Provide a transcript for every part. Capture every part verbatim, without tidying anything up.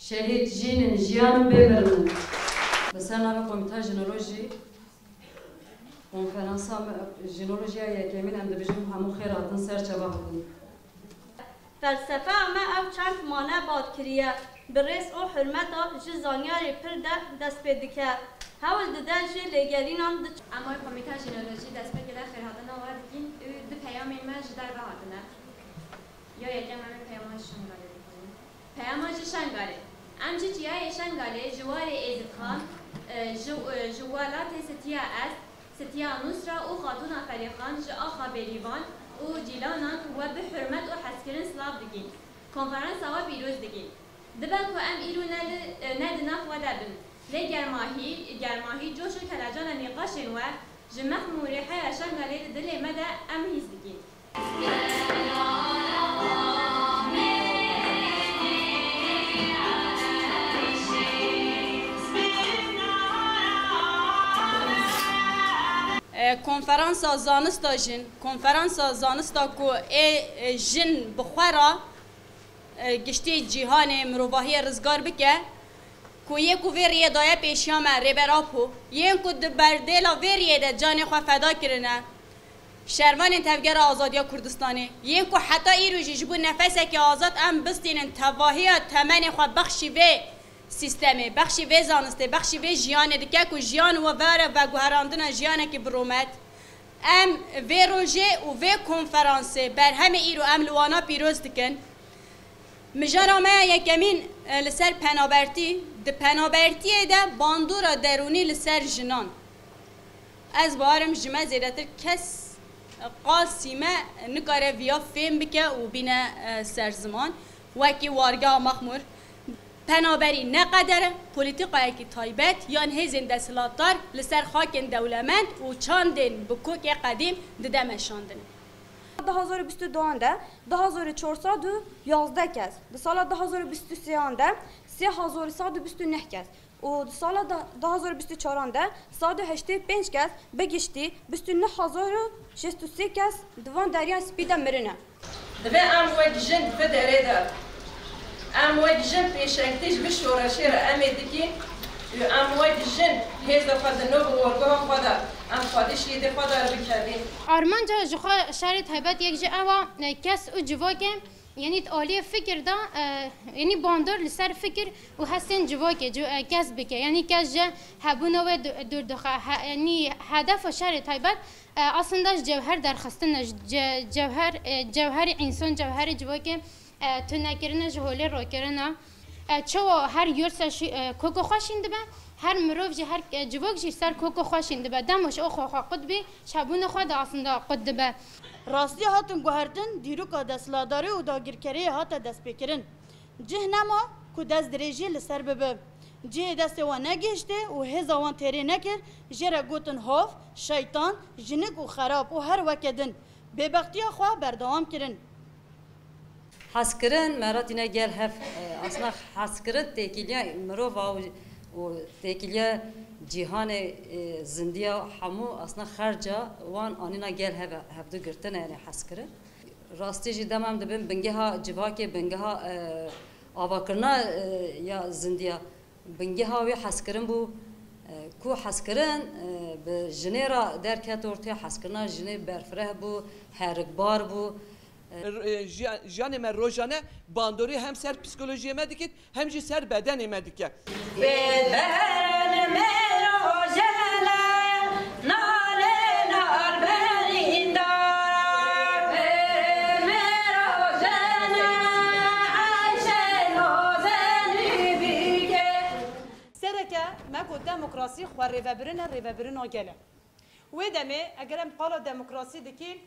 Şehîd jîn in, jiyan in, bê mirin in. Li ser navê Komîta Jînolojî, konferansa me, Jînolojiya yekemîn em dibêjin hemû xêr hatin ser çava hatin. Felsefeya me ew çend mane bad kiriye, bi rêz û hurmeta ji zanyarê pir de dest pê dike. Hewl dide ji lêgerînan di Em wek Komîta Jînolojî destpêkê de xêrhatina we dikîn û du peyamên me ji derve hatine. Ya yekem em ê peyama ji Şengalê bixwînin. Peyama ji Şengalê. Em ji çiyayê Şengalê, ji warê Êzidxan, e, ji, e, ji welatê Sitiya Est, Sitiya Nusra û Xatûna Felîxan, ji axa Bêrîvan û Cîlanan we bi hurmet û hezkirin silav dikîn. Konferansa we pîroz dikîn. Dibe ku em îro ne li, e, ne di nav xwe de bin. Lê germahî, germahî, coş û kelecana nîqaşên we ji mexm û rêheya Şengalê di dilê me de em hîs dikîn. E, konferansa zanista jin, konferansa zanista ku ê, e, jin bi xwe re, e, giştî cîhanê, mirovahiyê rizgar bike, ku yê ku vê riyê daye pêşiya me, Rêber Apo, yên ku di berdêla vê riyê de canê xwe feda kirine, şervanên Tevgera Azadiya Kurdistanê, yên ku heta îro jî ji bo nefesekî azad em bistînin tevahiya temenê xwe bexşî vê sîstemê, bexşî vê zanistê, bexşî vê jiyanê dike ku jiyan we were veguherandina jiyanekî bi rûmet. Em vê rojê û vê konferansê berhemê îro em li wana pîroz dikin. Mijara me ya yekemîn, e, li ser penabertî, di penabertiyê de bandora derûnî li ser jinan. Ez bawerim ji me zêdetir kes, e, qasî me nikare viya fêm bike û bîne, e, ser ziman, wekî wargeha Mexmûr. Penaberî ne qeder e, polîtîkayekî taybet yan hêzên desthilatdar li ser xakên dewlemend û çandên bi kokê qedîm dide meşandinê. Du hazar û bîst û duan de du hazar û çar sed û yazdeh kes, di sala du hazar û bîst û sêan de sê hazar û sed û bîst û neh kes û di sala du hazar û bîst û çaran de sed û heştê û pênc kes, bi giştî bîst û neh hazar û şêst û sê kes di van Derya Spî de mirine. Divê em wek jin di vê derê de, em wek jin pêşengtî ji vê şoreşê re em ê dikîn û em wek jin hêza xwe di nav û orgeha xwe de em xwedî şehîdê xwe de bikevîn. Armanca ji xwe şerê taybet yek jî ew a, e, kes û civakê, yanî di aliyê fikir de, e, yanî bandor li ser fikir û hestên civakê ci-, e, kes bike. Yanî kes ji hebûna wê du-, dûr dixe. He-, yanî hedefa şerê taybet, e, aslında ji cewher derxistin e, ji ce-, cewher, e, cewherê însan, cewherê civakê, e, tunekirin e, ji holê rokirine. E, çawa her yurt ser şi-, e, koko xwe şîn dibe, her mirov jî, her, e, civak jî ser koko xwe şîn dibe. Dema ji o xwe xwe qut bî, ji hebûna xwe de aslında qut dibe. Rastiya hatin guhertin, dîroka desthilatdarî û dagirkeriyê hate destpêkirin. Cih nema ku dest dirêjî li ser bibe. Cihê destê wan negihiştê û hêza wan têrê nekir, jê re gotin hov, şeytan, jinik û xerab û her weke din. Bêbextiya xwe berdewam kirin. Hezkirin, me re tîne gel hev, e, aslında hezkirin têkiliya mirova û, û têkiliya cîhanê, e, zindiya hemû aslında xerca wan anîna gel hev, hevdu girtine, yani hezkirin. Rastî jî dema em dibin bingeha civakê, bingeha, e, avakirina, e, ya zindiya, bingeha wê hezkirin bû, e, ku hezkirin, e, bi jinê re derket ortê, hezkirina jinê berfireh bû, herikbar bû. E, jiya-, jiyanê me rojane bandorî hem ser psikolojiyê me dikit, hem jî ser bedenê me dike. Bêdene me rojene, nalê nal berînda. Me rojene, eyşê nozenî bike. Sereke me ku demokrasî xwe rêvebirin e, rêvebirina gel e. Wê demê eger em qala demokrasî dikîn,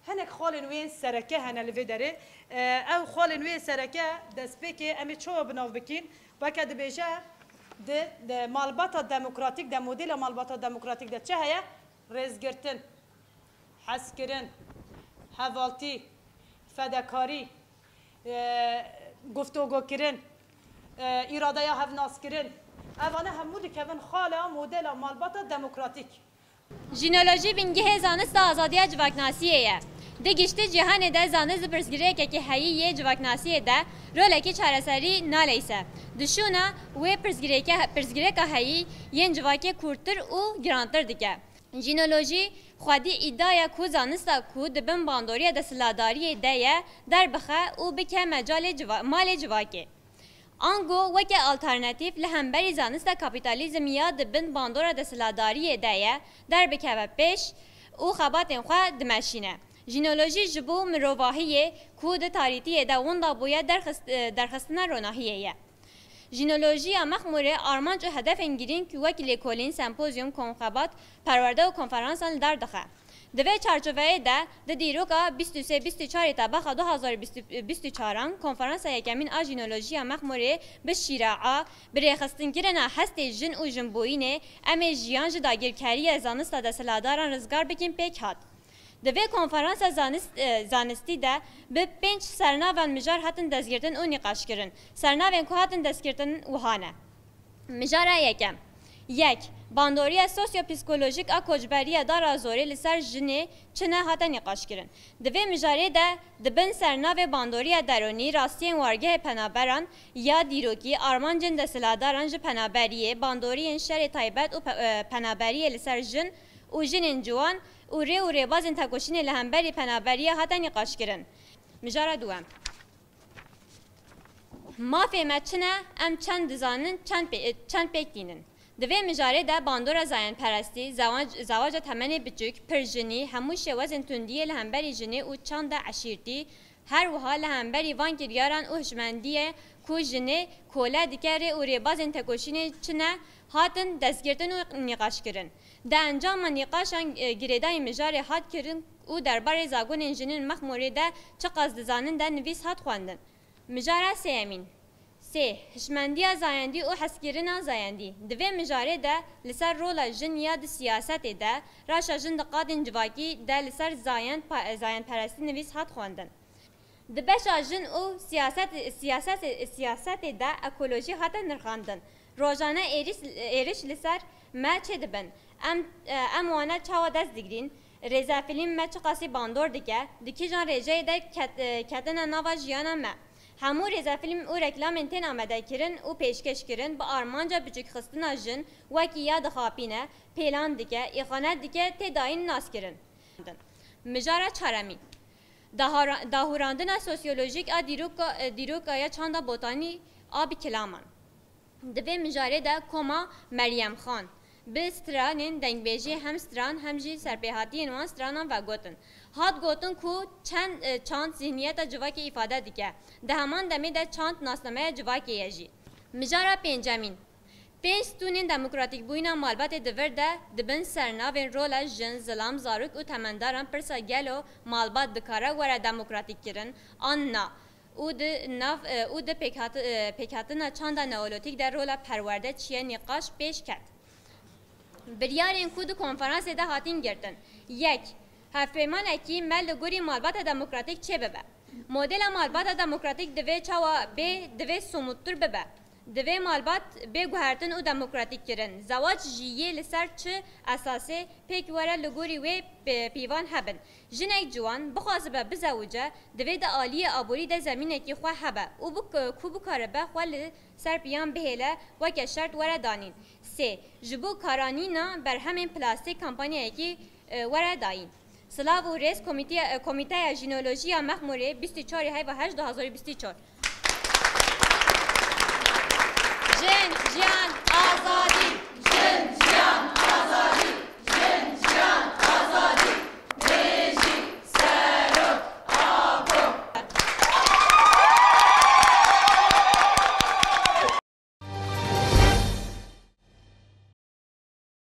hinek xalên wê yên sereke hene li vê derê. E, ew xalên wê sereke destpêkê em ê çawa bi nav bikîn? Weke dibêje, di, di malbata demokratîk de, modela malbata demokratîk de çi heye? Rêzgirtin, hezkirin, hevaltî, fedekarî, e, guftûgokirin, e, îradeya hevnaskirin. Evane hemû dikevin xala modela malbata demokratîk. Jînolojî bingehê zanista azadiya civaknasiyê ye. Di giştî cîhanê de zanist di pirsgirêkekî heyî yê civaknasiyê de rolekî çareserî naleyse. Di şûna wê pirsgirêke-, pirsgirêka heyî yên civakê kûrtir û girantir dike. Jînolojî xwedî îdia ye ku zanista ku di bin bandoriya desthilatdariyê de ye derbixe û bike mecalê civa-, malê civakê. Ango weke alternatîf li hemberî zanista kapîtalîzm ya di bin bandora desthilatdariyê de ye, derbikeve pêş û xebatên xwe dimeşîne. Jînolojî ji bo mirovahiyê ku di tarîtiyê de winda bûye derxist-, e, derxistina ronahiyê ye. Jînolojiya Mexmûrê armanc û hedefên girîng wek lêkolîn, sempozyum, komxebat, perwerde û konferansan li dar dixe. Di vê çarçoveyê de, di dîroka bîst û sê bîst û çarê tebaxa du hazar bîst û çaran, konferansa yekemîn a jînolojiya Mexmûrê bi şîraa, bi rêxistinkirina hestê jin û jinbûyînê, Em ê jiyan ji dagirkeriya zanista desthilatdaran rizgar bikin pêk hat. Di vê konferansa zanist-, e, zanistî de bi pênc sernavan mijar hatin destgirtin û nîqaşkirin. Sernavên ku hatin destgirtin wiha ne. Mijara yekem. Yek, bandoriya sosyopsîkolojîk a koçberiya dara zorê li ser jinê çi ne hate nîqaşkirin. Di vê mijarê de di bin sernavê bandoriya derûnî, rastiyên wargehê penaberan ya dîrokî, armancên desthilatdaran ji penaberiyê, bandoriyên şerê taybet û pe-, e, penaberiyê li ser jin û jinên ciwan û rê û rêbazên tekoşînê li hemberî penaberiya hate nîqaşkirin. Mijara duwem. Mafê me çi ne, em çend dizanin, çend pê-, çend pêk tînin. Di vê mijarê de bandora zayendperestî, zewac-, zewaca temenê biçûk, pirjinî, hemû şêwazên tundiyê li hemberî jinê û çanda eşîrtî, her wiha li hemberî van kiryaran û hişmendiyê ku jinê kole dike rê û rêbazên tekoşînê çi ne, hatin destgirtin û nîqaşkirin. Di encama nîqaşan, e, girêdayî mijarê hat kirin û derbarê zagonên jinên Mexmûrê de çiqas dizanin de nivîs hat xwendin. Mijara sêyemîn. Sê, hişmendiya zayendî û hezkirina zayendî. Di vê mijarê de li ser rola jin ya di siyasetê de, raşa jin di qadên civakî de li ser zayend pa-, zayendperestî nivîs hat xwendin. Di beşa jin û siyaset, siyaset, siyasetê de ekolojî hate nirxandin. Rojane êriş, êriş li ser me çêdibin. Em, em wana çawa dest digirîn? Rêzefîlm me çiqasî bandor dike? Di kîjan rêjeyê de ket-, ketine nava jiyana me? Hemû rêzefîlm û reklamên tên amadekirin û pêşkêşkirin bi armanca biçûkxistina jin, wekî ya dixapîne, pêlan dike, îxanet dike, tê dayîn naskirin. Mijara çaremîn. Dahara-, dahûrandina sosyolojîk a dîroka, dîroka ya çanda botanî a bi kilaman. Di vê mijarê de koma Meryem Xan bi stranên dengbêjiyê hem stran hem jî serpêhatiyên wan stranan vegotin. Hat gotin ku çend, e, çand zihniyeta civakê îfade dike. Di heman demê de çand nasnameya civakê ye jî. Mijara pêncemîn. Pênc stûnên demokratîkbûyîna malbatê di vir de di bin sernavên rola jin, zilam, zarok û temendaran pirsa gelo malbat dikare were demokratîkkirin an na? Û di nav, e, û di pêkhati-, e, pêkhatina çanda neolotîk de rola perwerde çi ye nîqaş pêş ket. Biryarên ku di konferansê de hatin girtin. Yek, hevpeymanekî me li gorî malbata demokratîk çê bibe. Modela malbata demokratîk divê çawa bê, divê somûttir bibe. Divê malbat bê guhertin û demokratîk kirin. Zewac jî yê li ser çi esasê pêk were li gorî wê pê-, pîvan hebin. Jinek ciwan bixwazibe bizewice, divê di aliyê aborî de zemînekî xwe hebe û bi-, ku bikaribe xwe li ser piyan bihêle weke şert were danîn. Sê, ji bo karanîna berhemên plastîk kampanyayekî, e, were dayîn. Silav û rêz komîtiya, e, Komîteya Jînolojî ya Mexmûrê bîst û çarê heyva heşt du hazar û bîst û çar.